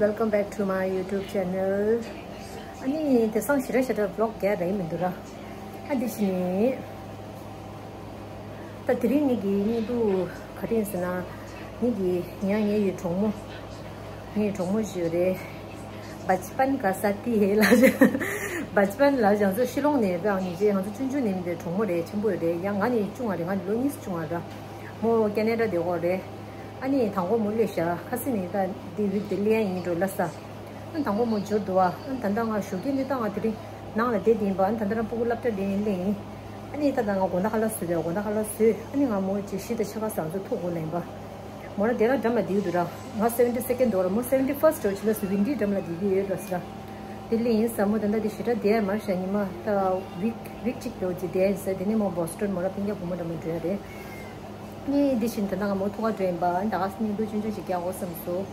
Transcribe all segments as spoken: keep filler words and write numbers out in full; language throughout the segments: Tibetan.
Welcome back to my YouTube channel. ཨ་ནི་དེང་སང་ཞེ་དྲག་ཞེ་དྲག་vlog རྒྱག་རེད་མི་འདུག་ར། ཨ་འདི་ཕྱི་ནས། ད་དེ་རིང་ངེད་ཀྱི་བརྙན་ཐུང་ག་རེ་ཡིན་ཟེར་ན། ངེད་ཀྱི་ཡང་ངེད་ཡི་གྲོགས་མོ། ངེད་ཡི་གྲོགས་མོ་ཞིག་ཡོད་རེད། बचपन का साथी है ལབ། बचपन ལབ་ཡང་ཚོ་ཤི་ལོང་ནས་ད་ངེད་ཀྱི་ང་ཚོ་ཆུང་ཆུང་ནས་མི་འདྲ་གྲོགས་མོ་རེད། ཆེན་པོ་ཡོད་རེད། ཡང་ང་ནི་ཆུང་བ་རེད། ང་ནི་ལོ་གཉིས་སུ་ཆུང་བ་རེད། མོ་ཁེ་ན་ཌ་དེ་གོ་རེད། ཨ་ནི་དང་པོ་མོ་སླེབས་ཤག་ཁ་སང་ནས་ད་འདི་བིག་དེ་ལེན་ཡིན་འགྲོ་ལབ་ས། ཨ་དང་པོ་མོ་འབྱོར་འདུག་བ། ཨ་ད་ལྟ་ང་ཞོགས་ཀས་ནི་ད་ང་དེ་རིང་ནང་ལ་བསྡད་ཡིན་པ། ཨ་ད་ལྟ་རང་སྤུ་གུ་སློབ་གྲྭ་ལེན་ལེན་ཡིན། ཨ་ནི་ད་ད་ང་དགོང་དག་ཁ་ལག་བཟོས་ཏེ་དགོང་དག་ཁ་ལག་བཟོས། ཨ་ནི་ང་མོ་ཅིག་བཞི་དང་ཕྱེད་ཀ་ཙམ་ཚོ་ཐུག་གོ་ལེན་པ། མོ་རང་དེ་རང་འགྲམ་ལ་བསྡད་ཀྱི་འདུག་ར། ང་seventy second འདུག་ར། མོ་seventy first འགྲོ་ཕྱི་ལ་སུ་ཝིན་ཌི་འགྲམ་ལ་བསྡད་ཀྱི་ཡོད་ལ་ཟེར་ར། དེ་ལེན་ཡིན་ས། མོ་ད་ལྟ་དེ་ཞེ་དྲག་བསྡད་ཡ་མ་རེད་ཤག་ཉི་མ་ད་བིག་བིག་གཅིག་འགྲོ་ཅིག་བསྡད་ཡིན་ས། དེ་ནས་མོ་བྷོ་སི་ཊོན་མོ་རང་སྤུན་ཀྱག་བུ་མོ་འགྲམ་ལ་འགྲོ་ཡ་རེད། ངས་འདི་བཞིན་ད་ལྟ་ང་མོ་ཐུག་ག་འགྲོ་ཡིན་པ། ད་ག་སེ་བརྙན་ཐུང་ཆུང་ཆུང་ཞིག་རྒྱག་དགོས་བསམ་སོང་།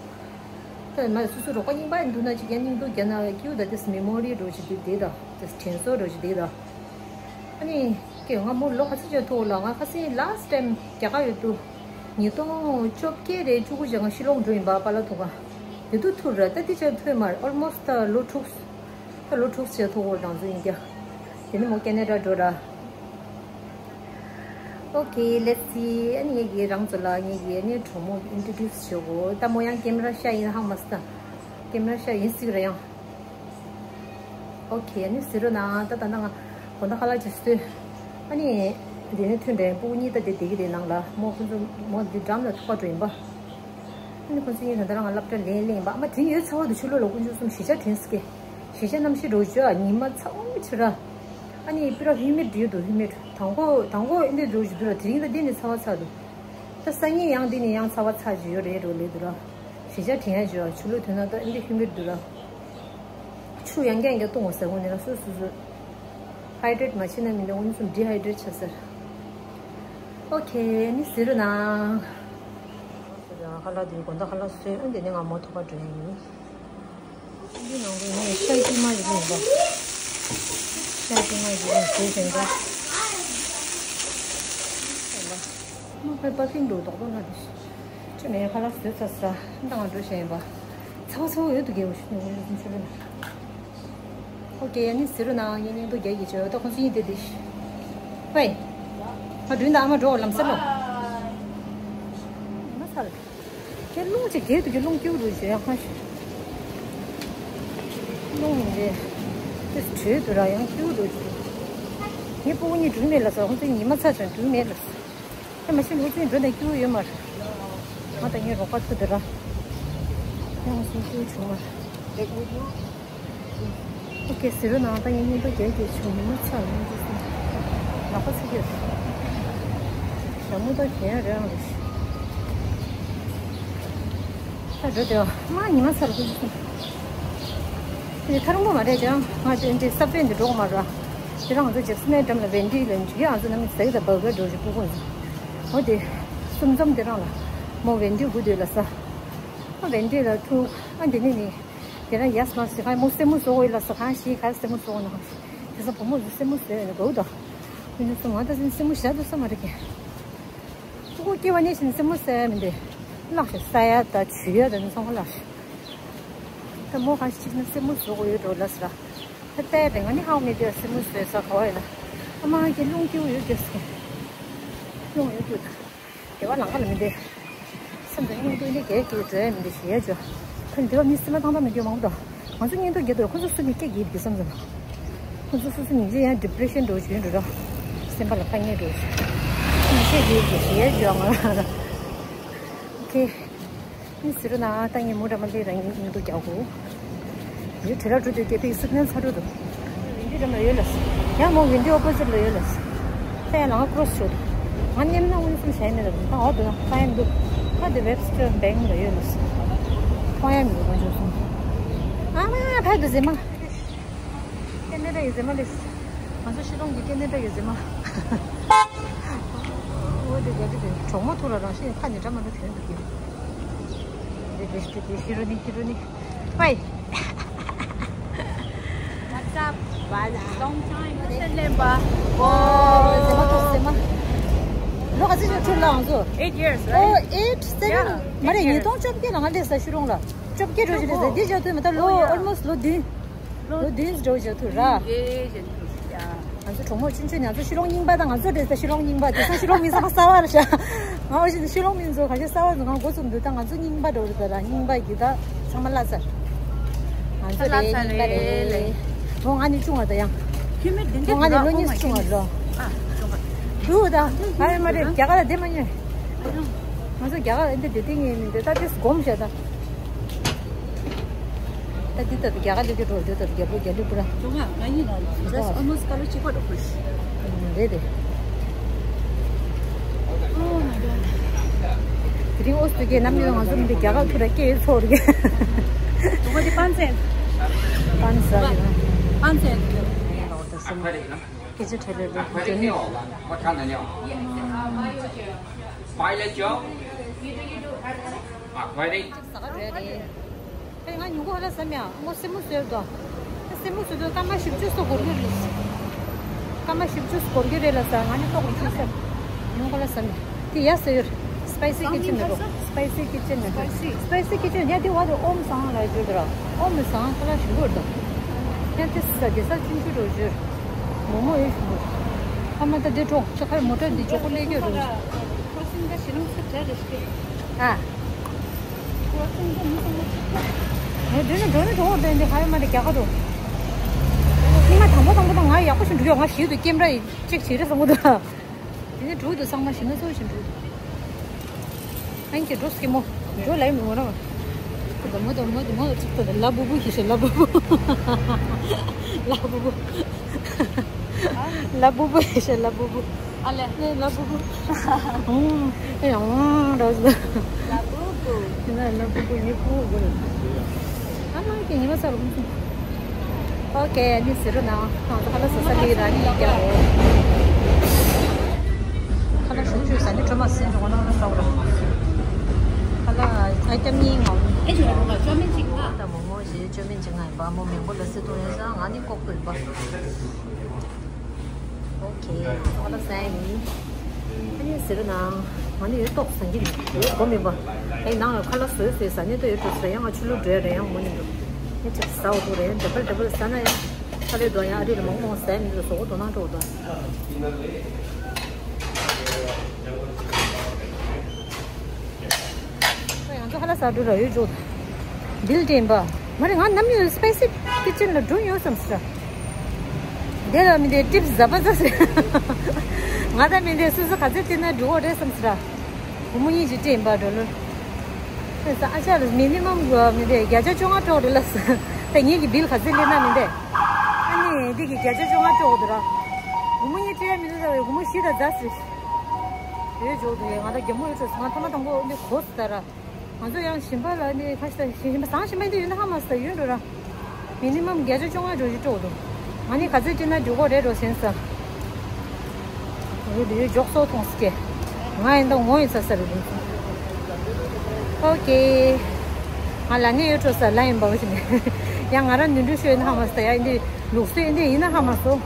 ད་མ་སོ་སོ་རོགས་པ་རྙིང་པ་འདུག་ན་ཅིག་ཡང་བརྙན་ཐུང་རྒྱག་ན་སྐྱིད་པོ། ད་དེ་མེ་མོ་རི་འདྲ་ཅིག་འདུག་དེ་ད་དེ་དྲན་གསོ་འདྲ་ཅིག་འདུག་ད། ཨ་ནི་ཀྱེ་ང་མོ་ལོ་ག་ཚོད་ཅིག་ཐུག་ལ། ང་ཁ་སང་last time རྒྱ་གར་ཡོད་དུས་ཉིས་སྟོང་བཅོ་བརྒྱད་རེད། བཅུ་དགུ་ཅིག་ང་ཤི་ལོང་འགྲོ་ཡིན་པ། པཱ་ལགས་ཐུག་ག་དེ་དུས་ཐུག་རེད། ད་དེ་ཅིག་ཐུག་མ་རེད། almost ད་ལོ་དྲུག་ད་ལོ་དྲུག་ཅིག་ཐུག་གོ་རང་ཚོ་ཡིན་ཀྱང་། དེ་ནི་མོ་ཁེ་ན་ཌ་འགྲོ་ར། Okay, let's see. ཨ་ནི་ངེད་ཀྱིས་རང་ཚོ་ལ་ངེད་ཀྱི་ཨ་ནི་གྲོགས་མོ་introduce བྱེད་དགོས། ད་མོ་ཡང་ཀེམ་ར་ཤ་ཡིན་ཧང་མ་སི་ད། ཀེམ་ར་ཤ་ཡིན་སྲིད་ར་ཡང་། Okay, ཨ་ནི་ཟེར་རོ་ན། ད་ད་ནང་དགོང་དག་ཁ་ལག་ཅིག་བཟོས། ཨ་ནི་དེ་ནས་ཐོན་འདྲ་ཡིན། སྤུ་གུ་གཉིས་ད་དེ་བསྡད་ཀྱི་རེད་ནང་ལ། མོ་ཁོ་ཚོ་མོ་འདི་འགྲམ་ལ་ཐུག་ག་འགྲོ་ཡིན་པ། ཨ་ནི་ཁོ་ཚོ་གཉིས་ད་ལྟ་རང་ང་སློབ་གྲྭ་ལེན་ལེན་ཡིན་པ། ཨ་མ་དེ་ཡོད་ཚ་བ་དུ་ཆུ་ལོ་ལོ་དཀོན་མཆོག་གསུམ་གཞིས་ཆགས་དྲན་སྐྱེ། གཞིས་ཆགས་རྣམ་ཤེས་འགྲོ་བཅོས་ཉི་མ་ཚ་བོ་ཆེ་ར། ཨ་ནི་པི་ར་humid ཡོད་དོ། humid། དང་པོ་དང་པོ་ཨིན་དེ་འགྲོ་བཅོས་དུ་ར། དེ་རིང་ད་འདི་ནི་ཚ་བ་ཚ་དུ། ད་སང་ཉིན་ཡང་འདི་ནི་ཡང་ཚ་བ་ཚ་བཅོས་ཡོད་རེད་འགྲོ་ལེ་དུ་ར། གཞིས་ཆགས་དྲན་ཡ་བཅོས་ཆུ་ལོ་དོན་ན་ད་ཨིན་དེ་humid དུ་ར། ཆུ་ཡང་རྐྱང་རྐྱང་བཏུང་བ་ཟེར་དགོས་ནི་ར། སོ་སོ་སོ་hydrate མ་བྱས་ན་མི་འདུག། ཨུན་སུམ་dehydrate ཆགས་ཟེར། Okay, ནི་ཟེར་རོ་ན། ཁ་ལག་དེ་དགོང་དག་ཁ་ལག་བཟོས། ཨ་འདི་ནི་ང་མོ་ཐུག་པ་འགྲོ་ཡིན། འདི་ནང་གི་ངས་ཤ་དཀྱུས་མ་ཞིག་ཡིན་པ། ཤ་དཀྱུས་མ་ཞིག་ཡིན་ཟེར་བཞིན་པ། མ་ཕའི་པ་ཕིང་འདུག་རྡོག་རྡོག་ན་དེ། ཅི་མེད། ཁ་ལག་བཟོས་ཚར་ས་འདང་འགྲོ་བཞིན་ཡིན་པ། ཚ་བ་ཚ་བ་ཡོད་དུ་གས་འོ་ཤི་ནས་འོ་ལུ་ཚུན་ཆུ་ལུ་ན། ཨོ་ཀེ། ཡ་ནི་ཟེར་རོ་ནང་ངས་བརྙན་ཐུང་རྒྱག་གི་བྱོས། ད་ཁོང་ཚོ་གཉིས་དེ་དེ་ཤི། ཝེ། ང་མགྲོན་དང་ཨ་མ་འགྲོ་ལམ་སེར་ལོ། ཉི་མ་ཚ་ལ། ཁྱེད་རླུང་ཅིག་རྒྱས་དུ་གི་རླུང་སྐྱུག་རུ་བྱོས་ཡང་ཁ་ཤི། རླུང་མི་རེད། དེ་བྲོས་དུ་ར་ཡང་སྐྱུག་རུ་བྱོས། ངའི་སྤུ་གུ་གཉིས་འགྲུལ་མེད་ལ་ཟ། ཁོང་ཚོ་ཉི་མ་ཚ་ཅང་འགྲུལ་མེད་ལ་ཟ། ཨེ་མ་གཞི་ལུག་རྫིང་འགྲོ་ནས་སྐྱུག་ཡོད་མ་རེད། ང་དང་ངའི་རོགས་པ་ཚོ་འདི་ར། ཡང་སུ་སྐྱུག་བྱུང་མ་རེད། ཨོ་ཀེ། ཟེར་རོ་ནང་ད་ངས་བརྙན་ཐུང་རྒྱག་རྒྱག་བྱུང་། ཉི་མ་ཚ་ལ་སྐྱུག་སོང་། ལག་པ་ཚ་གི་ཡོད། ཞྭ་མོ་ད་གྱོན་ཡ་རེད་ཨང་རེད། ད་འགྲོ་དེ་མ་ཉི་མ་ཚ་ལ་སྐྱུག་སོང་། དེ་ཁ་རུང་པོ་མ་རེད་ཀྱང་ང་དེ་འདྲའི་ས་བོན་འདི་འགྲོ་གི་མ་རེད། དེ་རང་ང་ཚོ་ཇེག་སི་མའི་འགྲམ་ལ་ཝེན་ཌི་ལ་འཇུ་ཡ། ང་ཚོ་ནམ་ཟས་དང་བར་གར་འགྲོ་ཞིག་སྤུ་གུ་ཚོ། འོ་དེ་གསུམ་འཛོམས་དེ་རང་ལ་མོ་ཝེན་ཌི་སྒུག་སྡོད་ལ་ཟ། ཨ་ཝེན་ཌི་ལ་ཐུག་ཨ་འདི་ནི་ནི་དེ་རང་ཡས་མ་ཟི་ཁ་མོ་སེན་མོ་བཟོ་གི་ལ་ཟ། གང་ཞིག་ག་སེན་མོ་བཟོ་གི་ན་གང་ཞིག་དེ་ས་བུ་མོ་ཚོ་སེན་མོ་བཟོས་ཡོད་ན་གོ་ད། ཁོ་ཚོ་ང་ད་སེན་མོ་བཞག་འདུག་ས་མ་རེད་ཀྱི། སྤུ་གུ་སྐྱེ་བ་ནས་བཞིན་སེན་མོ་ཟ་ཡ་མི་འདུག་ལགས་ཤིག་ཟ་ཡ་ད་བྱུག་ཡ་ད་ནི་ཚང་མ་ལགས་ཤིག་ད་མོ་གང་ཞིག་ཅིག་ན་སེན་མོ་བཟོ་གི་ཡོད་འགྲོ་ལ་ཟེར། ད་ལྟ་ཡ་དེ་ང་ནི་ཧའོ་མེད་དེ་སེན་མོ་བཟོས་ས་ག་བ་ཡོད་ན། ཨ་མ་གི་རླུང་སྐྱུག་ཡོད་ཀྱི་ཟེར། རླུང་ཡོད་ཀྱི་ད། དེ་བ་ལང་ཀ་ལ་མི་འདི། སེམས་ཙམ་སྙིང་སྡུག་འདི་གས་ཀྱི་འགྲོ་ཡ་མི་འདི་ཞེས་ཡ་ཅོ། ཁོ་འདི་བ་མི་སེམས་མ་ཐང་ཐང་མི་འདི་མང་པོ་དང་། ང་ཚོ་སྙིང་སྡུག་གས་འདུག་ཁོ་ཚོ་སུ་ནི་སྐད་ཀྱི་འདི་བསམ་ཙམ། ཁོ་ཚོ་སུ་སུ་ཉིན་རྗེས་ཡང་ཌི་པི་རེ་ཤན་འགྲོ་བཞིན་འགྲོ་ར། སེམས་པ་ལ་དཀའ་ངལ་འགྲོ་བཞིན། ཁོ་ནི་ཤེས་ཀྱི་ཞེས་ཡ་ཅོ་ང་ར། ཨོ་ཁེ། ནི་ཟེར་རོ་ན་ད་ངས་མོ་འདྲ་མ་ལས་རང་ཉིད་མི་འདུག་རྒྱག་གོ། ཡུལ་དེ་ལ་འགྲོ་དུས་སྐད་ཕིག་སིག་ནལ་ཚ་འགྲོ་འདུག་ཝེན་ཌི་འདྲ་མ་ཡོད་ལ། ཡང་མོ་ཝེན་ཌི་ཨོ་པོ་ཟིཊ་ལ་ཡོད་ལ། ད་ཡང་ལང་ཀ་ཀྲོ་སི་ཆོག་འདུག་ང་མཉམ་ན་དབུས་གསུམ་བྱས་མེད་ལ། ད་འོ་འདུག་ན་ཕ་ཡམ་འདུག་ད་དེ་ཝེབ་སི་ཊར་བེང་ལ་ཡོད་ལ། ཕ་ཡམ་འདུག་ང་ཆོག་སོང་། ཨ་མ་ཕ་དུ་ཟེ་མ། ཀེ་ན་ཌ་ཡི་ཟེ་མ་ལེས། ང་ཚོ་ཤི་ལོང་གི་ཀེ་ན་ཌ་ཡི་ཟེ་མ། འོ་དེ་རྒྱ་གི་དེ་གྲོགས་མོ་ཐུག་ལ་རང་ཤི་ཁ་ནས་འདྲ་མ་འདྲ་དོན་འདུག་གི། དེ་དེ་དེ་དེ་ཤི་རོ་ནི་ཤི་རོ་ནི། ཝེ། What's up? Long time. ཨོ་ཟེ་མ་ཐུག་ཟེ་མ། ལོ་ག་ཚོད་ཅིག་འཁྲུག་ལ་ང་ཚོ། Eight years, right? Oh, eight, seven. Yeah, མ་རེད། eight years. ཉིས་སྟོང་བཅོ་བརྒྱད་ལ་ང་སླེབས་ས་ཤུ་རོང་ལ། བཅོ་བརྒྱད་འགྲོ་ཅིག་སླེབས་ས། འདི་བྱ་དུས་མ་ད་ལོ། Oh, yeah. Almost ལོ་བདུན། ལོ་བདུན་འགྲོ་བྱ་དུས་ར། ཡིན་གྱི་བྱ་དུས་ཡ། ང་ཚོ་གྲོགས་མོ་ཆུང་ཆུང་ང་ཚོ་ཤུ་རོང་རྙིང་པ་དང་ང་ཚོ་འདྲེས་ས་ཤུ་རོང་རྙིང་པ། དེ་སང་ཤུ་རོང་མིན་ས་གསར་པ་རེད་ཤག་ང་འོ་ཞིག་ཤུ་རོང་མིན་ཚོ་ག་ཤེད་གསར་པ་ཚོ་ང་འགོ་རྩོམ་དུས་ད་ང་ཚོ་རྙིང་པ་འགྲོ་རེད་ད་ར། རྙིང་པ་གི་ད་ཚང་མ་བརླག་ཚར། ང་ཚོ་རེད་རྙིང་པ་རེད། ལོ་ང་ནི་ཆུང་བ་ད་ཡང་། ཁྱོད་མི་དེ་འདྲ་ལོ་ང་ནི་ལོ་གཉིས་ཆུང་བ་ལོ། འདུག་ད། ཨ་ཡ་མ་རེད། རྒྱ་གར་ལ་བསྡད་མ་མྱོང་། ང་ཚོ་རྒྱ་གར་ལ་འདི་བསྡད་དེ་ངས་མི་འདོད་ད་དེ་སྒོམ་བྱས་ད། ད་འདི་ལྟ་བུ་རྒྱ་གར་སླེབས་དུས་འགྲོ་འདི་ལྟ་བུ་རྒྱ་བོད་རྒྱ་ལུགས་པུ་ར། ཇོ་མ་ང་གཉིས་ལ་just almost color གཅིག་པ་འགྲོ་དགོས། རེད་དེ། Oh my god. དེ་རིང་ཨོ་སི་ཀྲི་ཡ་ནམ་ཡོད་ང་ཚོ་མི་འདི་རྒྱ་གར་ཐུག་ར་སྐད་ཡོད་ཚོར་གི། ཇོ་མ་དེ་པན་ཙེན། པན་ཙེན། པན་ཙེན། སྐད་ཆ་ཁྲལ་ལས་ལས་ཇོ་ནི། ཟ་ག་རེད། ཨེ་ང་ཉིན་གུང་ཧ་ལ་ཟ་མེད་ཨ། མོ་སེན་མོ་བཟོས་དོ། སེན་མོ་བཟོས་དོ་སྐར་མ་བཞི་བཅུ་སོ་འགོར་གྱི་རེད། སྐར་མ་བཞི་བཅུ་སོ་འགོར་གྱི་རེད་ལ་ཟ། ང་ནི་ལྟོགས་རུ་ཆུ་སེར། ཉིན་གུང་ཧ་ལ་ཟ་མེད། དེ་ཡ་ཟེར་ཡོད། Spicy kitchen ལ་འགྲོ། Spicy kitchen ལ་འགྲོ། Spicy kitchen ཡ་དེ་བ་དེ་ཨོམ་བཟང་ལ་ཡ་བརྗོད་དོ་ར། ཨོམ་བཟང་ཁ་ལ་ཞིམ་པོ་རེད་དོ། ཡ་དེ་ཟ་དེ་ཟ་ཆུང་ཆུང་འགྲོ་བརྗོད། མོག་མོག་ཡོད་ཞིམ་པོ། ཨ་མ་ད་དེ་གྲོགས་ཚོ་ཁར་མོ་ཊ་འདི་མགྱོགས་པོ་སླེབས་ཀྱི་རེད། ཨ། ངས་འགྲོ་ནས་འགྲོ་ནས་འགྲོ་བར་འདོད་འདི་ཧ་ཡོད་མ་རེད་རྒྱ་གར་རུ། ཉི་མ་དང་པོ་དང་པོ་དང་ང་ཡག་པོ་ཞིག་འགྲོ་ཡོད། ང་ཞིག་ཏུ་ཀེམ་ར་ཡི་ཅེག་བྱེད་རེད་བསམ་གི་འདུག་དེ་ནས་འགྲོ་འདུག་ཚང་མ་ཞིག་ན་ཚོ་ཞིག་འགྲོ་འདུག་ཨན་ཀྱི་འགྲོ་སྐྱིད་མོ་འགྲོ་ལ་ཡི་མི་ངོ་ར་བ། མོ་དང་མོ་དང་མོ་དང་ཅིག་ཏུ་ལ་བུ་བུ་ཞིག་ཞིག་ལ་བུ་བུ། ལ་བུ་བུ། ལ་བུ་བུ་ཞིག་ཞིག་ལ་བུ་བུ། ཨ་ལེ། ལ་བུ་བུ། ཨུང་། ཨེ་ཨུང་། འགྲོ་སོང་། ལ་བུ་བུ། དེ་ན་ལ་བུ་བུ་ཡི་བུ་བུ་རེད། ཨ་མ་གི་ཉི་མ་ཚར་རུང་སོང་། ཨོ་ཀེ། ཨ་ནི་ཟེར་རོ་ན་ང་ཚོ་ཁ་ལག་ཟ་ས་ལི་ར་ནི་རྒྱ་རོ། ཁ་ལག་ཞུ་ཞུ་ཟ་ནི་ཁྲོ་མ་སེན་འགྲོ་ན་ལ་ཟ་རོ། ཁ་ལག་ཨའི་ཊེམ་གཉིས་ངོ་། ཨེ་ཅོ་རོ་ཅོ་མིན་ཅིག་ང་། ད་མོ་མོ་ཞེས་ཅོ་མིན་ཅིག་ང་ཡིན་པ། མོ་མེང་པོ་ལ་སི་ཏོ་ཡོད་ས་ང་ནི་ལྐོག་ཏུ་ཡིན་པ། ཨོ་ཁེ། ཁ་ལག་ཟ་ཡིན། ཨ་ནི་ཟེར་ན། ང་ནི་ཡོད་ཏོག་ཟ་གི་མེད། ཡོད་གོ་མེད་པ། ཨེ་ནང་ལ་ཁ་ལག་བཟོས་བཟོས་ཟ་ནི་ཏོ་ཡོད་ཏོག་ཟ་ཡང་ང་ཆུ་ལུག་འགྲོ་ཡ་རེད་ཡང་མོ་ནི་འགྲོ། ཨེ་ཅིག་ཟ་འོ་ཏོ་རེད། ཌ་བལ་ཌ་བལ་ཟ་ན་ཡང་། ཁ་ལས་འགྲོ་ཡང་ཨ་རི་ལ་མང་མང་ཟ་མི་འགྲོ་ཟོག་པོ་དོ་སྣང་འགྲོ་འདུག་ང་ཚོ་ཁ་ལག་ཟ་འགྲོ་ར་ཡོད་འགྲོ། བིལ་ཏེ་ཡིན་པ། མ་རེད། ང་ནམ་ཡང་སི་པའི་སི་ཀི་ཅན་ལ་འགྲོ་ཡོད་བསམ་སྲིད། དེ་ལ་མི་དེ་ཊིབ་སི་ཟ་བ་ཟ་སྲིད། ང་ད་མི་དེ་སུ་སུ་ག་ཚོད་བསྟེན་ན་འགྲོ་གི་རེད་བསམ་སྲིད། བུ་མོ་གཉིས་ཀྱི་ཊིབ་ཡིན་པ་འགྲོ་ལོ། ཨ་ཅག་ལ་མི་ནི་མམ་གི་མི་དེ་བརྒྱ་ཆ་བཅོ་ལྔ་སྤྲོད་རེད་ལ་ཟེར། ད་ངེད་ཀྱི་བིལ་ག་ཚོད་སླེབས་ན་མི་དེ། ཨ་ནི་འདི་གི་བརྒྱ་ཆ་བཅོ་ལྔ་སྤྲོད་དགོས་འདུག་ར། བུ་མོ་གཉིས་སྤྲད་ཡ་མི་འདུག་ཟེར་བའི་བུ་མོ་བཞི་དང་ཟླ་ཟེར། ཡོད་འཇོག་འདུག་ང་ད་རྒྱ་མོ་ཡོད་ཚོད་ང་ཐ་མ་དང་པོ་འདི་གོ་སོང་ད་ར། ང་ཚོ་ཡང་ཞིང་པ་ལ་ནི་ཁ་ཤས་ཞིང་པ་བཟང་ཞིང་པ་འདི་ཡོད་ན་ཧ་མ་སོང་ཡོད་འགྲོ་ར། མི་ནི་མམ་བརྒྱ་ཆ་བཅོ་ལྔ་འགྲོ་ཞིག་སྤྲོད་འདུག་ང་ནི་ག་ཚོད་སྤྲད་ན་འགྲོ་གི་རེད་འགྲོ་ཟེར་ས། འོ་དེ་འཇོག་སོ་མཐོང་སྐྱེ། ང་ཡིན་ད་ངོ་ཡིན་ས་ས་རུ་རུང་སོང་། ཨོ་ཀེ། ང་ལ་ནི་ཡོད་འགྲོ་ས་ལ་ཡིན་པ་འོ་ཞིག་ནས། ཡང་ང་རང་ནུས་འགྲུལ་ཤོད་ཡིན་ཧ་མ་སོང་ཡ་འདི་ལུགས་སྲོལ་འདི་ཡིན་ན་ཧ་མ་སོང་།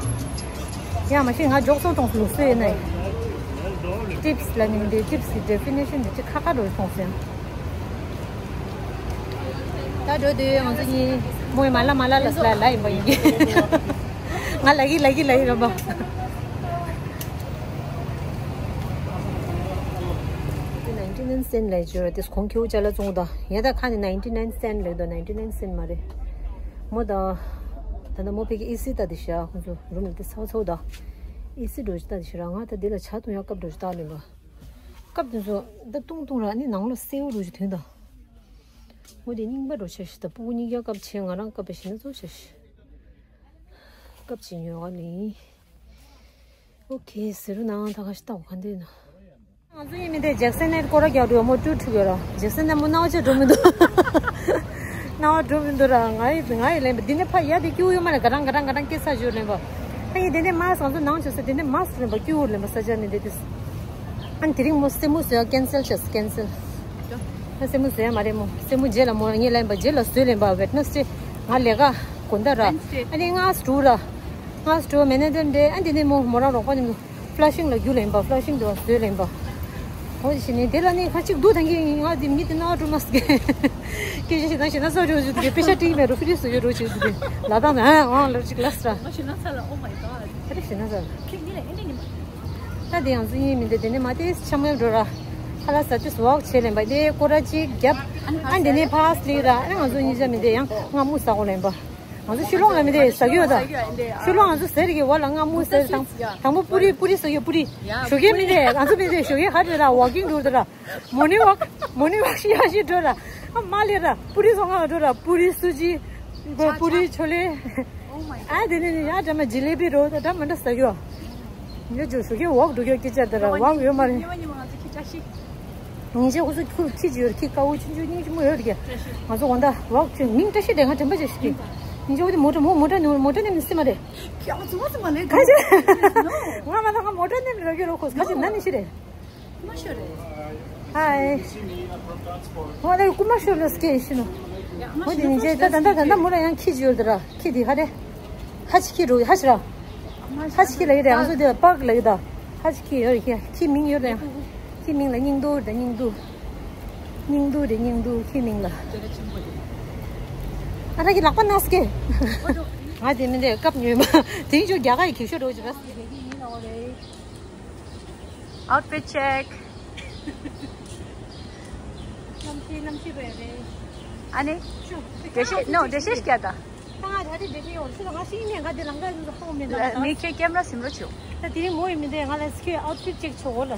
ཡང་མ་ཤེས་ང་འཇོག་སོ་མཐོང་ལུགས་སྲོལ་ཡིན་ན་ཡིན། ཊིབ་སི་ལ་ནི་འདི་ཊིབ་སི་གི་ཌེ་ཕི་ནེ་ཤན་འདི་ཅི་ཁ་ཁ་འགྲོ་མཐོང་སོང་ཡང་། ད་འགྲོ་དུས་ང་ཚོ་གཉིས་མོས་མ་ལ་མ་ལ་ལ་ལ་ལ་ཡིན་པ་ཡིན་གྱི། ང་ལ་གི་ལ་གི་ལ་གི་རོ་མ། དེ་ནའིན་ཊི་ནའིན་སེན་ལས་བརྗོད་ར་དེ་གོང་ཁྱེའུ་ཅ་ལག་བཙོང་དང་ཡ་ད་ཁ་ནས་ནའིན་ཊི་ནའིན་སེན་ལས་དང་ནའིན་ཊི་ནའིན་སེན་མ་རེད། མོ་དང་། ད་ནི་མོ་ཕ་གི་ཨེ་སི་ད་དེ་ཤ་ཁོང་ཚོ་རུམ་ལ་དེ་ཚ་བོ་ཚ་བོ་དང་། ཨེ་སི་འགྲོ་ཅི་ད་དེ་ཤ་ར་ང་ད་དེ་ལ་ཇ་འཐུང་ཡ་སྐབས་འགྲོ་ཅི་ད་ལེན་པ། སྐབས་དེ་ཚོ་ད་བཏུང་བཏུང་ར་ནི་ནང་ལ་སེའུ་རུ་ཞིག་ཐོན་དང་། འོ་དེ་རྙིང་པ་འགྲོ་ཆེ་ཞིག་ད་སྤུ་གུ་གཉིས་ཀ་སྐབས་ཆེ་ང་རང་སྐབས་པ་ཞིག་ན་ཚོ་ཆེ་ཞིག་སྐབས་ཆེ་ཉོ་ག་ལིང་། ཨོ་ཁེ་ཟེར་རུ་ནང་ད་ག་ཞིག་ལྟ་བ་ག་འདི་ན། ང་ཚོ་ཡིན་མི་དེ་ཇེག་སན་ནེ་སྐོར་ར་རྒྱག་འགྲོ་མོ་ཀྲུ་ཁྲུ་ཡོད་ར་ཇེག་སན་ནེ་མོ་སྣང་བ་ཆེ་འགྲོ་མི་འདུག་སྣང་བ་འགྲོ་མི་འདུག་ར་ང་ཡི་ང་ཡི་ལན་པ་འདི་ནས་ཕ་ཡ་དེ་སྐྱིའུ་ཡོད་མ་ལ་ག་རང་ག་རང་ག་རང་སྐྱེ་ས་ཡོད་ལན་པ། ཨ་ཡི་དེ་ནས་མ་སང་ཚོ་ནང་ཆོད་ས་དེ་ནས་མ་སུ་ལེན་པ་སྐྱུར་ལེན་པ་ས་ཆ་ནས་དེ་དུས། ཨ་ནི་དེ་རིང་མོ་སེ་མོ་བཟོས་ཡ་ཀན་སེལ་བྱས་ཀན་སེལ། ཨ་སེ་མོ་བཟོས་ཡ་མ་རེད་མོ་སེ་མོ་རྗེས་ལ་མོ་རང་ངས་ལེན་པ་རྗེས་ལ་བཟོས་ལེན་པ་ཝེད་ནེ་སི་ཌེ་ང་ལས་ཀ་དགོང་དག་ར། ཨ་ནི་ང་སུ་ར། ང་སུ་མེ་ནེ་ཇར་འདྲེ་ཨ་འདི་ནས་མོ་མོ་རང་རོགས་པ་ནི་མོ། ཕ་ལ་ཤིང་ལ་རྒྱུ་ལེན་པ། ཕ་ལ་ཤིང་དུ་བཟོས་ལེན་པ། འོ་ཞིག་ནི་དེ་ལ་ནི་ཁ་ཅིག་འདུག་དང་གི་ང་དེ་མི་དེ་ན་འགྲོ་མ་སྐད། སྐད་ཆ་ཞིག་དང་ཞིག་ན་ས་འགྲོ་ཞུ་དུ་གི་པེ་ཤ་ཏིག་མེད་རུ་ཕི་རི་སུ་ཡོད་རུ་ཞིག་དུ་གི་ལ་དང་ན་ཨང་ལ་ཅིག་ལ་སྲ། ང་ཞིག་ན་ས་ལ། Oh my god. ཨ་རེ་ཞིག་ན་ས་ལ། ཁྱེད་གཉིས་ལ་ཨེ་འདྲ་ཉི་མ། ད་དེ་ཡང་སུ་ཡིན་མི་འདི་དེ་ནི་མ་དེ་ཆ་མོལ་འགྲོ་ར། ཧ་ལ་ས་དེ་སུ་ཝོག་བྱེད་ལེན་པ་དེ་སྐོར་ར་ཅིག་རྒྱབ། ཨ་ནི་དེ་ནི་ཕ་སི་ལི་ར། ཨ་ང་ཚོ་གཉིས་ཆ་མི་དེ་ཡང་ང་མུ་ས་གོ་ལེན་པ། ང་ཚོ་ཤུ་ལོང་ལ་མི་དེ་ཟ་གི་ཡོད་ད། ཤུ་ལོང་ང་ཚོ་ཟེར་གི་བ་ལ་ང་མུ་ཟེར་དང་། དང་པོ་པུ་རི་པུ་རི་ཟ་གི་ཡོད། པུ་རི། ཞོགས་ཀས་མི་དེ་ང་ཚོ་མི་དེ་ཞོགས་ཀས་ཧ་འདྲེ་ར་ཝོག་ཀིང་འགྲོ་དེ་ར། མོར་ནིང་ཝོག་མོར་ནིང་ཝོག་ཤི་ཡ་ཤི་འགྲོ་ར། ཨ་མ་ལེ་ར་པུ་རི་སོང་ང་འགྲོ་ར། པུ་རི་སུ་ཇི། པུ་རི་ཆོ་ལེ། ཨ་དེ་ནས་ཡ་འདྲ་མ་ཇི་ལེ་བི་རོ་ད་འདྲ་མ་འདྲ་ཟ་གི་ཡོད། ཉེ་ཇོ་ཞོགས་ཀས་ཝོག་འགྲོ་གི་ཡོད་སྐད་ཆ་དེ་ར་ཝོག་ཡོད་མ་རེད། ཉིན་ཞག་ཁོ་ཚོ་ཁུ་ཁྱི་ཅིག་ཡོད་རེད། ཁྱི་དཀར་པོ་ཆུང་ཆུང་སྙིང་རྗེ་མོ་ཡོད་རེད། ང་ཚོ་འོ་ད་ཝོག་ཆུ་མིང་བཀྲ་ཤིས་དེ་ང་དྲན་པ་ཅིག་ཤི་གི། ཉིན་ཞག་ཁོ་ཚོ་མོ་ཊ་མོ་མོ་ཊ་ནི་མོ་ཊ་ནི་མི་སྲིད་མ་རེད། ཁྱི་ང་ཚོ་ང་ཚོ་མ་ལེ་ག་ཅི། ང་མ་ད་ང་མོ་ཊ་ནི་རོ་གི་རོ་ཁོ་ག་ཅི་ན་ནི་ཤི་རེད། ཀུ་མ་ཤོ་རེད། ཧའི། ང་ལ་ཀུ་མ་ཤོ་ལ་སྐད་ཤི་ནོ། མོ་དེ་ཉིན་ཞག་ད་ད་ད་ད་མོ་ལ་ཡང་ཁྱི་ཅིག་ཡོད་རེད་ད་ར། ཁྱི་དེ་ཧ་རེ། ཧ་ཆི་ཁི་རུ་ཧ་ཆི་ར། ཧ་ཆི་ཁི་ལ་ཡི་རེ་ང་ཚོ་དེ་པག་ལ་ཡི་ད། ཧ་ཆི་ཁི་ཡོད་རེ་ཁི་ཁི་མིང་ཡོད་རེ། ཁི་མིང་ལ་སྙིང་རྡུལ་རེ་སྙིང་རྡུལ། སྙིང་རྡུལ་རེ་སྙིང་རྡུལ་ཁི་མིང་ལ། ཨ་ར་གི་ལག་པ་ན་སྐེ། ང་དེ་མིན་དེ་སྐབས་ཉོས་མ་དེང་ཆོ་རྒྱ་ག་ཡི་ཁྱི་ཤོ་རོ་ཅི་ར། Outfit check. གནམ་གཤིས་གནམ་གཤིས་རེད་རེད། ཨ་ནི། ཤོ། འགྲེལ་བཤད་ནོ་འགྲེལ་བཤད་སྐྱ་ད། ད་ང་ད་དེ་འགྲེལ་བཤད་ཡོང་ཤི་ལ་ང་ཤི་ནས་ང་དེ་ལང་ཀ་ཡོང་ཧོ་མེད་ད། ངས་ཁྱེད་ཀེམ་ར་སིམ་རོ་ཆོ། ད་དེ་རིང་མོ་ཡི་མི་འདས་ང་ལ་སྐྱོད་outfit check ཆོག་གོ་ལ། ཨ་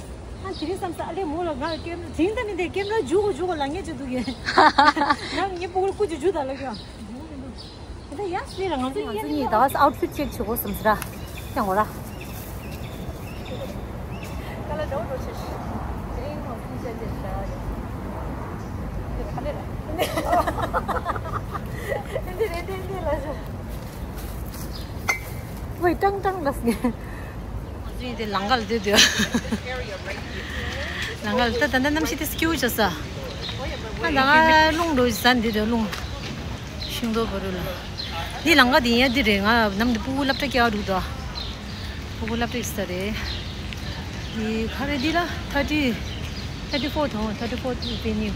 དེ་རིང་བསམ་ས་ཨ་ལེ་མོ་ལ་ང་ཀེམ་ར་དེ་རིང་ད་མི་འདས་ཀེམ་ར་འཇུག་གོ་འཇུག་གོ་ལ་ངས་ཅི་འདུག་གི། ང་ངའི་སྤུ་གུར་སྐུ་ཅི་འཇུག་ད་ལ་ཀྱང་། ད་ཡ་སི་ར་ང་ཚོ་ང་ཚོ་གཉིས་ད་outfit check ཆོག་གོ་བསམ་ས་ར། ཀྱང་གོ་ར། ཀ་ལ་འདྲ་བོ་འགྲོ་ཆེ་ཤི། དེ་རིང་ང་ཚོ་གཉིས་ཆ་དེ་ཤ་རེད། དེ་ག་ལེ་ར། དེ་རེད་དེ་རེད་ལ་ཤ། ཝེ་ཀྲང་ཀྲང་ལ་སི། ང་ཚོ་གཉིས་དེ་ལང་ཀ་ལ་སྡོད་སྡོད། ལང་ཀ་ལ་ད་ད་ད་གནམ་གཤིས་དེ་སྐྱིད་པོ་བྱས་ས། ད་ད་ང་རླུང་འགྲོ་ས་འདི་རེད་རླུང་། ཤིང་ཏོག་བ་རུ་ལ། འདི་ལང་ཀ་འདི་ཡིན་ཡ་འདི་རེད། ང་ནམ་འདི་སྤུ་གུ་སློབ་གྲྭ་སྐྱེལ་བ་འདུག་དོ། སྤུ་གུ་སློབ་གྲྭ་ཡིན་ས་རེད། འདི་ག་རེ་འདི་ལ་thirty thirty four དང་thirty four དུ་པེ་ནིའུ།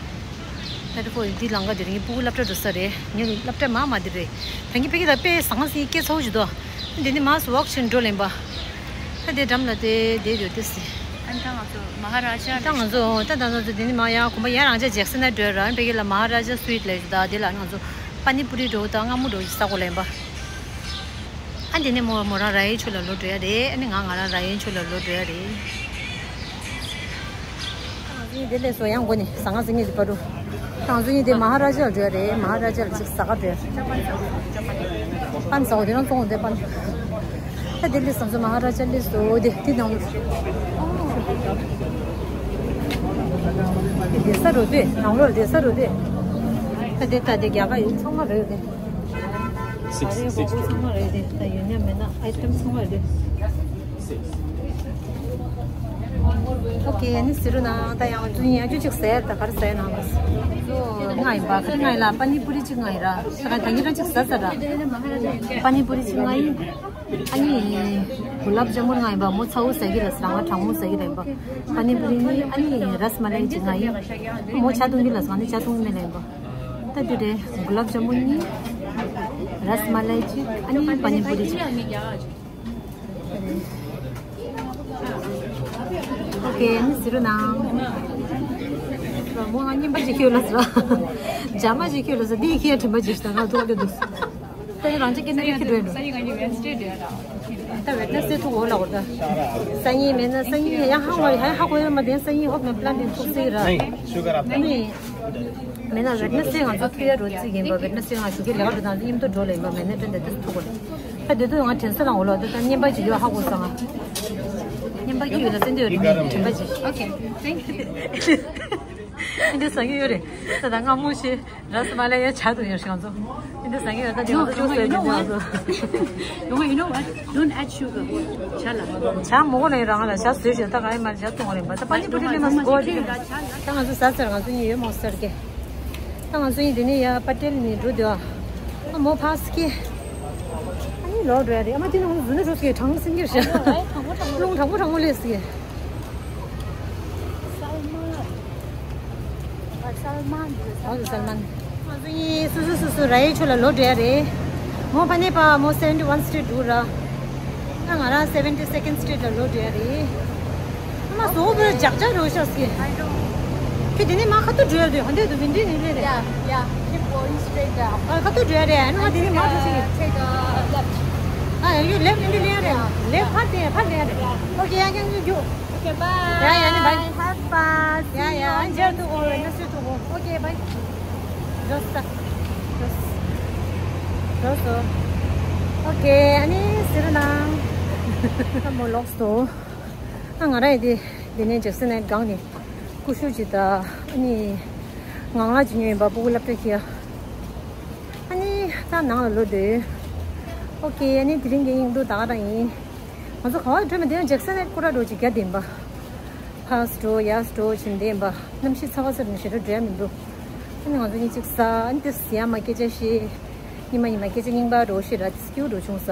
thirty four འདི་ལང་ཀ་འདི་རེད། ངའི་སྤུ་གུ་སློབ་གྲྭ་འགྲོ་ས་རེད། ངའི་སློབ་གྲྭ་མ་མ་འདི་རེད། ད་ངའི་ཕ་གི་ད་དཔེ་ཟང་ཟིང་སྐད་ཚ་བོ་ཞིག་འདུག་འདི་ནི་མ་སུ་ཝོག་ཆེན་འགྲོ་ལེན་པ། ད་དེ་འགྲམ་ལ་དེ་དེ་ཡོད་དེ་སི། ཨན་ད་ང་ཚོ་མ་ཧ་ར་ཇ་ད་ང་ཚོ་ད་ད་ང་ཚོ་དེ་ནི་མ་ཡ་གོམ་པ་ཡ་རང་ཇ་ཇེག་སན་ན་འགྲོ་ར་ཨན་ཕ་གི་ལ་མ་ཧ་ར་ཇ་སུ་ཝིཊ་ལས་ད་དེ་ལ་ང་ཚོ་པ་ནི་པུ་རི་འགྲོ་ད་མངར་མོ་འགྲོ་ས་གོ་ལེན་པ། ཨ་དེ་ནས་མོ་མོ་རང་ར་ཡན་ཆོས་ལ་ལོ་འགྲོ་ཡ་རེད། ཨ་ནི་ང་ང་རང་ར་ཡན་ཆོས་ལ་ལོ་འགྲོ་ཡ་རེད། ང་ཚོ་གཉིས་དེ་ལས་སོ་ཡང་འགོ་ནས་ཟ་ང་ཟ་ངེས་དེ་པ་རུ། ང་ཚོ་གཉིས་དེ་མ་ཧ་ར་ཇ་ལ་འགྲོ་ཡ་རེད། མ་ཧ་ར་ཇ་ལ་ཅིག་ཟ་ག་འགྲོ་ཡ་རེད། པན་ཟ་འོ་དེ་རང་བཙོང་འོ་དེ་པན། ད་དེ་ལས་བསམ་ཚོ་མ་ཧ་ར་ཇ་ལས་སོ་དེ་དེ་ནང་ལོ། དེ་ས་རོ་དེ་ནང་ལོ་དེ་ས་རོ་དེ། ད་དེ་ད་དེ་རྒྱ་གར་ཡིན་ཚང་མ་རེད་དེ། Six, six. ཚང་མ་རེད་དེ། ད་ཡོད་ཉམས་མེད་ན་ཨའི་ཊེམ་ཚང་མ་རེད། Six. ཨོ་ཀེ། ཨ་ནི་ཟེར་རོ་ན་ད་ཡང་ཚུ་ཡིན་ཡང་ཅུ་ཅིག་ཟེར་ད་གར་ཟེར་ན་མ་ཟེར། ང་ཡིན་པ་ཁ་ང་ཡིན་ལ་པ་ནི་པུ་རི་ཅིག་ང་ཡིན་ར། ད་ག་ད་ཉི་ར་ཅིག་ཟ་ཟ་ར། པ་ནི་པུ་རི་ཅིག་ང་ཡིན། ཨ་ནི་གུ་ལབ་ཇ་མུན་ང་ཡིན་པ་མོ་ཚ་བོ་ཟ་གི་ར་ཟ་ང་གྲང་མོ་ཟ་གི་ར་ཡིན་པ། པ་ནི་པུ་རི་ནི་ཨ་ནི་ར་སི་མ་ལའི་ཅིག་ང་ཡིན། མོ་ཇ་འཐུང་གི་ལ་ཟ་ནི་ཇ་འཐུང་མེད་ལ་ཡིན་པ། ད་དུ་རེད། གུ་ལབ་ཇ་མུན་གཉིས། ར་སི་མ་ལའི་གཅིག་ཨ་ནི་པ་ནི་པུ་རི་གཅིག་ཨོ་ཀེ། ཨ་ནི་ཟེར་རོ་ན། མོ་ང་རྔན་པ་ཅིག་ཁྱོད་ལ་ཟེར། ཇ་མ་ཅིག་ཁྱོད་ལ་ཟེར། འདི་ཁྱེད་དྲན་པ་ཅིག་ད་ང་ཐོག་ལ་འདུག་ད་རང་ཅག་སྐད་ན་ཡག་གི་འགྲོ་ཡིན་འགྲོ། ད་ཝེད་ནེ་སི་ཐུག་འོ་ལ་འོ་ད། སང་ཉིན་མེད་ན་སང་ཉིན་ཡང་ཧ་གོ་ཡ་ཧ་གོ་ཡ་མ་དེ་སང་ཉིན་ཧོབ་ནས་པ་ལན་དེ་ཐུག་སྲིད་ར། ཨ་ནི། མེད་ན་ཝེད་ནེ་སི་ང་ཚོ་ཐུག་ཡ་རོ་རྩིས་ཡིན་པ། ཝེད་ནེ་སི་ང་ཞུ་གི་ལས་ཀ་འགྲོ་དང་མཉམ་དུ་འགྲོ་ལ་ཡིན་པ། མེད་ན་དྲན་དེ་དུས་ཐུག་གོ་ལ། ད་དེ་དུས་ང་དྲན་ས་ལ་འོ་ལ་ད་ད་རྔན་པ་ཅིག་ཡོད་ཧ་གོ་སོང་ང་། རྔན་པ་ཁྱི་ཡོད་ལ་སེམས་དེ་ཡོད་རེད། མ་རེད་དྲན་པ་ཅིག་ཨོ་ཀེ། ཐེང་ཀིའུ། འདི་ཟ་གི་ཡོད་རེད། ད་ད་སྔ་མོ་ཞེས་ར་སི་མ་ལ་ཡ་ཇ་འཐུང་ཡོད་ཤག་ང་ཚོ། འདི་ཟ་གི་ཡོད། ད་དེ་ང་ཚོ་ཅུ་སི་ཡོད་ང་ཚོ། You know what? Don't add sugar. ཇ་ལ། ཇ་མོ་གོ་ནས་རང་ལ་ཇ་བཟོས་ཤག་ད་ག་ཡི་མ་ཇ་འཐུང་བ་རེད་པ། ད་པ་ནི་པུ་རི་ལེ་མ་སི་གོ་རེད། ད་ང་ཚོ་ཟ་ཟེར་ང་ཚོ་གཉིས་ཡོད་མོ་ཟེར་གི། ད་ང་ཚོ་གཉིས་དེ་ནས་ཡ་པ་ཏེལ་ནས་འགྲོ་འདོད་ཨ། ཨ་མོ་ཕ་སི་ཀི། ཨ་ནི་ལོག་འགྲོ་ཡ་རེད། ཨ་མ་དེ་ནང་ལ་འཛུལ་ན་འགྲོ་སི་ཀི་གྲང་སིང་གི་རེད་ཤག་རླུང་དྲང་པོ་དྲང་པོ་སླེབས་སོང་། ཨོ་ཟལ་མན། ང་ཚོ་གཉིས་སོ་སོ་སོ་སོ་ར་ཡའི་ཕྱོགས་ལ་ལོག་འགྲོ་ཡ་རེད། མོ་ཕ་ནས་པ་མོ་seventy one street འགྲོ་ར། ཨ་ང་རང་seventy second street ལ་ལོག་འགྲོ་ཡ་རེད། ཨ་མ་བཟོ་བོ་ཇག་ཇག་རོ་ཤ་སི། ཁྱོད་དེ་ནས་མ་ཁ་ཐུག་འགྲོ་ཡ་འདུག་ཧོན་དེ་དུ་མི་འདྲི་ནི་ལེ་རེད། Yeah, yeah, keep going straight down. ཨ་ཁ་ཐུག་འགྲོ་ཡ་རེད། ཨ་ནི་མ་དེ་ནས་མ་འགྲོ་ཤི། Take a left. ཨ་ཡ་ཡོད་left འདི་ལེ་རེད། Left ཕར་དེ་ཕར་ལེ་རེད། Okay, ཡ་ཡ་ཡ་ཡ། Okay, bye. ཡ་ཡ་ནི་bye. Have fun. ཡ་ཡ། ཨ་འཇར་དུ་འོ་ན་སུ་དུ་འོ། Okay, bye. Just, just. Just. Okay, ཨ་ནི་ཟེར་ན། ཨ་མོ་ལོག་སོ། ཨ་ང་ར་ཡི་དེ་དེ་ནས་ཇེག་སན་ནས་སྒང་ནས་ཀུ་ཤུ་ཅི་ད། ཨ་ནི་ངང་ལ་ཅི་ཉོས་ཡིན་པ་སྤུ་གུ་སློབ་གྲྭ་ཁྱེར། ཨ་ནི་ད་ནང་ལ་ལོག་འདོད། Okay, ཨ་ནི་དེ་རིང་གི་སྙིང་སྡུག་ད་ག་རང་ཡིན། ང་ཚོ་ག་བར་འགྲོ་མི་འདུག་ཇེག་སན་ནས་སྐོར་ར་འགྲོ་ཅིག་རྒྱ་ལྡན་པ། ཕར་འགྲོ་ཡར་འགྲོ་བྱེད་བསྡད་པ། གནམ་གཤིས་ཚ་བ་ཚ་རུ་ཞེ་དྲག་འགྲོ་ཡ་མི་འདུག་ཨ་ནི་ང་ཚོ་གཉིས་གཅིག་ཟ། ཨ་ནི་དེ་ཟ་ཡ་མ་སྐད་ཆ་བཤད། ཉི་མ་ཉི་མ་སྐད་ཆ་རྙིང་པ་འགྲོ་ཤེས་ར་དེ་སྐྱིད་འགྲོ་བྱུང་ས།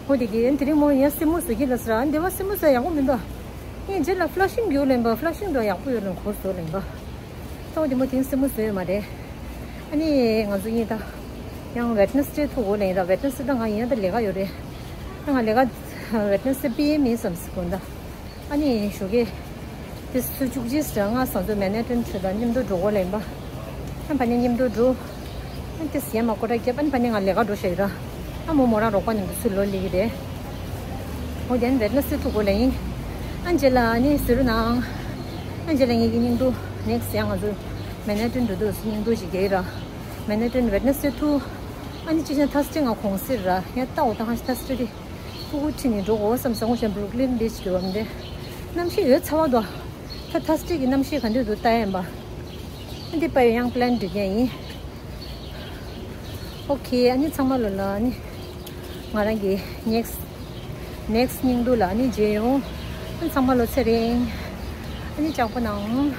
འོ་དེ་གི་ཨ་ནི་དེ་རིང་མོ་ཡ་སེན་མོ་བཟོ་གི་ལ་ཟ་ར། ཨ་ནི་དེ་བ་སེན་མོ་ཟ་ཡག་པོ་མི་འདུག་ཨ་ནི་རྗེས་ལ་ཕ་ལ་ཤིང་རྒྱུག་ལེན་པ། ཕ་ལ་ཤིང་འགྲོ་ཡག་པོ་ཡོད་ལེན་གོ་བཟོ་ལེན་པ། ཏོ་དེ་མོ་དེང་སེན་མོ་བཟོས་ཡོད་མ་རེད། ཨ་ནི་ང་ཚོ་གཉིས་ད་ཡང་ཝེད་ནེ་སི་ཌེ་ཐུག་གོ་ལེན་ར། ཝེད་ནེ་སི་ཌེ་ད་ང་ཡིན་ཡང་ད་ལས་ཀ་ཡོད་རེད། ད་ང་ལས་ཀ་ཝེད་ནེ་སི་ཌེ་པི་ཨེམ་ཡིན་བསམ་སི་གོ་ད། ཨ་ནི་ཞོགས་ཀས་དེ་སུ་བཅུ་གཅིག་ཟེར་ང་ས་མཚོ་མན་ཧ་ཊན་ཁྲོད་ད་མཉམ་དུ་འགྲོ་གོ་ལེན་པ། ཨ་ཕ་ནི་མཉམ་དུ་འགྲོ། ཨ་དེ་ཟས་མ་ཀོ་ཏྲ་རྒྱབ། ཨ་ཕ་ནི་ང་ལས་ཀ་འགྲོ་ཤེས་ར། ཨ་མོ་མོ་རང་རོགས་པ་ནི་འདུག་སུ་ལོ་ལི་གི་རེད། འོ་དེ་ཝེད་ནེ་སི་ཌེ་ཐུག་གོ་ལེན་ཡིན། ཨ་རྗེས་ལ་ཨ་ནི་ཟེར་རུ་ནང་། ཨ་རྗེས་ལ་ངེད་ཀྱི་སྙིང་སྡུག་ནེག་སི་ཡང་ང་ཚོ་མན་ཧ་ཊན་འགྲོ་འདུག་སྙིང་སྡུག་ཅིག་རྒྱག་ར། མན་ཧ་ཊན་ཝེད་ནེ་སི་ཌེ་ཐུག་ཨ་ནི་ཅི་ཆེན་ཐར་སི་ཌེ་ང་གུང་སེང་ར་ཡ་ལྟ་འོ་ད་ཧ་ཤི་ཐར་སི་ཌེ་དེ། ཕྲུ་གུ་ཁྲིད་ནས་འགྲོ་དགོས་བསམ་སོང་། ངོ་ཤེས་བུ་རུག་ལིན་བྷི་ཆི་འགྲོ་བ་མི་འདྲ། གནམ་གཤིས་ཡོད་ཚ་བ་འདུག་ད་ཐར་སི་ཌེ་གི་གནམ་གཤིས་ག་འདྲ་འདུག་ལྟ་ཡ་ཡིན་པ། ཨ་འདི་པ་ཡོད་ཡང་པི་ལན་སྒྲིག་ཡ་ཡིན། ཨོ་ཁེ། ཨ་ནི་ཚང་མ་ལོ་ལ་ཨ་ནི་ང་རང་གི་ནེག་སི་ནེག་སི་སྙིང་སྡུག་ལ་ཨ་ནི་མཇལ་ཡོང་། ཨ་ནི་ཚང་མ་ལོ་ཚེ་རིང་། ཨ་ནི་ལྕགས་པོ་ནང་།